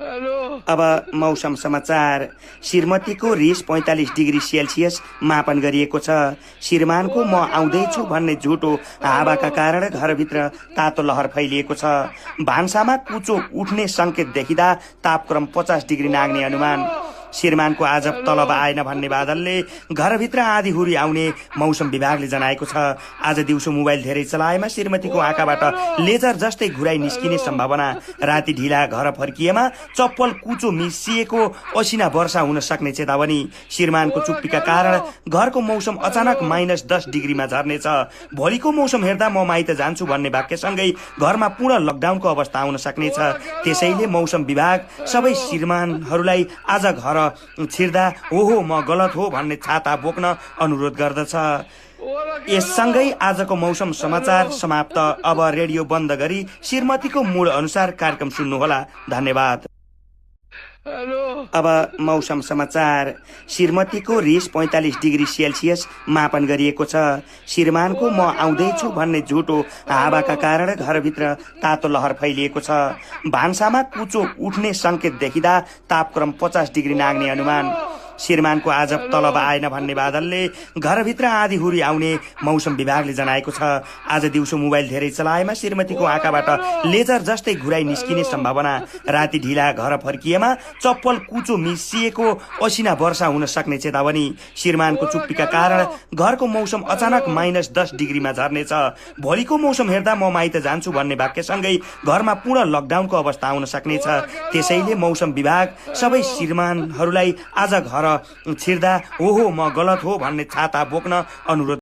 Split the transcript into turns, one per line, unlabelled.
अब मौसम समाचार। श्रीमतीको रिस 45 डिग्री सेल्सियस मापन गरिएको छ। श्रीमानको म आउँदैछु भन्ने झुटो हावाका कारण घरभित्र तातो लहर फैलिएको छ। भान्सामा कुचो उठ्ने संकेत देखिँदा तापक्रम 50 डिग्री नाग्ने अनुमान। श्रीमानको आज तलब आएन भन्ने बादलले घरभित्र आँधीहुरी आउने मौसम विभागले जनाएको छ। आज दिउँसो मोबाइल धेरै चलाएमा श्रीमतीको आँखाबाट लेजर जस्तै घुराइ निस्किने सम्भावना। राति ढिला घर फर्किएमा चप्पल कुचो मिसिएको असिना वर्षा हुन सक्ने चेतावनी। श्रीमानको चुप्पीका कारण घरको मौसम अचानक -10 डिग्रीमा झर्नेछ। भोलिको मौसम हेर्दा म माइत जान्छु भन्ने वाक्यसँगै घरमा पूर्ण लकडाउनको अवस्था आउन सक्नेछ। त्यसैले मौसम विभाग सबै श्रीमानहरूलाई आज घर छिर्दा हो म गलत हो भन्ने छाता बोक्न अनुरोध गर्दछ। यससँगै आजको मौसम समाचार समाप्त। अब रेडियो बन्द गरी श्रीमतीको मूड अनुसार कार्यक्रम सुन्नुहोला। धन्यवाद। अब मौसम समाचार। श्रीमतीको रिस 45 डिग्री सेल्सियस मापन गरिएको छ। श्रीमानको म आउँदैछु भन्ने झुटो हावाका कारण घरभित्र तातो लहर फैलिएको छ। भान्सामा कुचो उठ्ने संकेत देखिँदा तापक्रम 50 डिग्री नाग्ने अनुमान। श्रीमानको आज तलब आएन भन्ने बादलले घरभित्र आँधीहुरी आउने मौसम विभागले जनाएको छ। आज दिउँसो मोबाइल धेरै चलाएमा श्रीमतीको आँखाबाट लेजर जस्तै घुराइ निस्किने सम्भावना। राति ढिला घर फर्किएमा चप्पल कुचो मिसिएको असिना वर्षा हुन सक्ने चेतावनी। श्रीमानको चुप्पीका कारण घरको मौसम अचानक -10 डिग्रीमा झर्नेछ। भोलिको मौसम हेर्दा म माइत जान्छु भन्ने वाक्यसँगै घरमा पूर्ण लकडाउनको अवस्था आउन सक्नेछ। त्यसैले मौसम विभाग सबै श्रीमानहरूलाई आज घर छिर्दा हो म गलत हो भन्ने छाता बोक्न अनुरोध